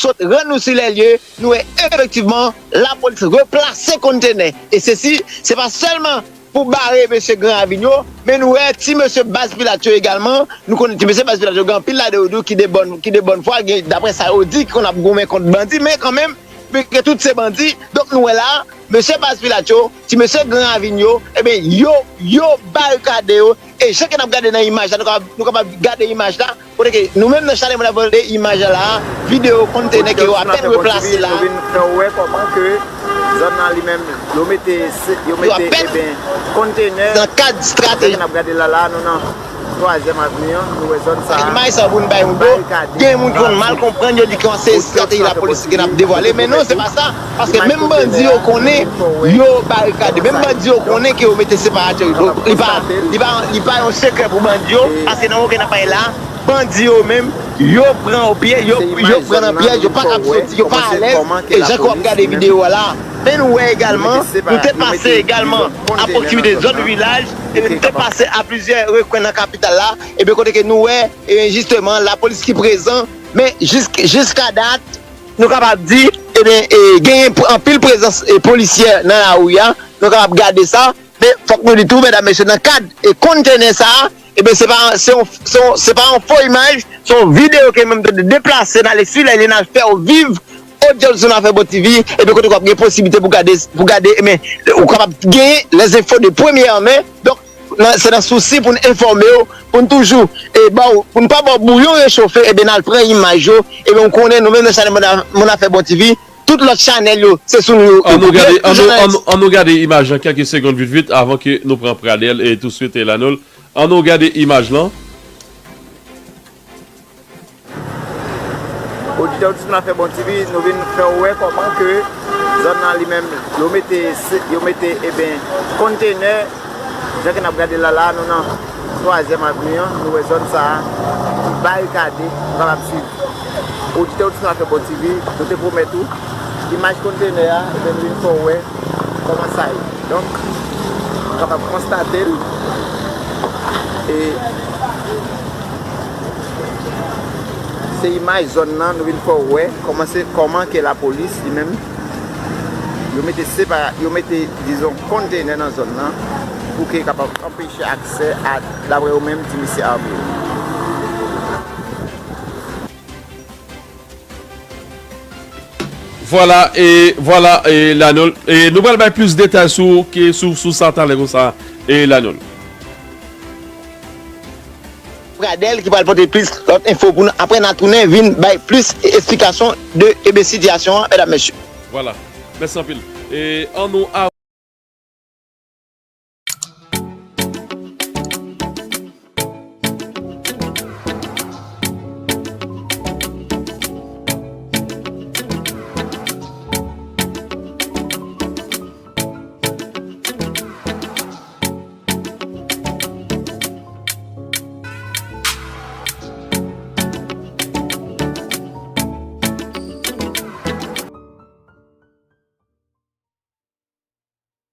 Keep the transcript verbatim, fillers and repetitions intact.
sot rann nou sou lè lye, nou wè efektivman lapolis replase kontenè. E sesi, se pa sèlman pou bare mesye Gran Ravin yo, men nou wè ti mesye Baz Pilat yo egalman, nou konnen ti mesye Baz Pilat yo gen anpil ladan yo tou ki de bòn, ki de bòn fwa, gen, daprè sa yo di, ki konn ap goumen kont bandi, men kanmenm, men ke tout se bandi, donk nou wè la, mesye Baz Pilat yo, ti mesye Gran Ravin yo, ebyen, yo, yo barikade yo, e jan ke n ap gade nan imaj la, nou kapab, nou kapab gade imaj la, kote ke nou menm nan Chanèl Mwen ap gade imaj la la, videyo kontenè ke yo apèn replase la. Nou vin fè w wè kòman ke zòn nan li menm, yo mete, se- yo mete, ebyen, kontenè. Nan kad strateji. Jan n ap gade la la, nou nan twazyèm avni an, nou wè zòn sa a. Imaj sa pou n bay yon do. Gen moun ki konn mal konprann, yo di ke se estrateji lapolis ki gen ap devwale, men non, se pa sa. Paske menm bandi yo konnen yo barikade. Menm bandi yo konnen ke yo mete separatè yo. Donk, li pa, li pa, li pa yon sekrè pou bandi yo. Paske nan moman n ap pale la, bandi yo menm, yo pran o pyèj, yo, yo pran nan pyèj, yo pa kab soti, yo pa alèz. E jan ke w ap gade videyo a la, men nou wè egalman, nou te pase egalman a pwokirimite zòn vilaj, epi nou te pase a plizyè rekwen nan kapital la, epi kote ke nou wè, e jisteman, lapolis ki prezan, men jis, jiska dat, nou kapab di, ebyen, e, genyen pr- anpil prezans, e, polisyè nan lari a. Nou kapab gade sa, men fòk nou di tou, medam, mesye, nan kad e kontenè sa a, ebyen, se pa, se yon, se yon, se pa yon fo imaj, se yon videyo ke menm te deplase, n ale sou lè lye, n al fè w viv odyans sou N Afè Bon T V, epi kote w ap gen posiblite pou gade, pou gade, men, ou kapab genyen lèzenfo de premyè men. Donk, nan, se nan sousi pou n enfòme w, pou n toujou, e, ba w, pou n pa ba w bouyon rechofe, ebyen, n al pran imaj yo, ebyen, ou konnen, nou menm nan chanèl Moun A- Moun Afè Bon T V, tout lòt chanèl yo, se sou nou yo, yo koupe, tout chanèl. An nou gade, an nou, an nou, an nou gade imaj lan kèk segonn vit vit avan ke nou pran Pradel e touswit, e, Lanol. An nou gade imaj lan. Oditè, oditris N Afè Bon T V, nou vin fè w wè kòman ke zòn nan li menm, yo mete, se- yo mete, eben, kontenè, jan ke n ap gade la la, nou nan twazyèm avni an, nou wè zòn sa a ki barikade, nou kapab swiv. Oditè, oditris N Afè Bon T V, nou te pwomèt ou imaj kontenè a, eben, nou vin fè w wè kòman sa ye. Donk, ou kapab konstate l. E se imaj zòn nan, nou vin fè w wè kòman se, kòman ke lapolis, li menm, yo mete sepa-, yo mete, dizon, kontenè nan zòn nan pou ke kapab anpeche aksè a, daprè yo menm, ti mesye ame yo. Vwala, e vwala, e Lanol. E nou pral bay plis detay sou, ke sou, sou sa talè konsa, e Lanol. Pradel ki pral pote plis lòt enfo pou nou. Apre, n a tounen vin bay plis esplikasyon de, ebe, sitiyasyon an, medam, mesye. Vwala. Mèsi anpil. E an nou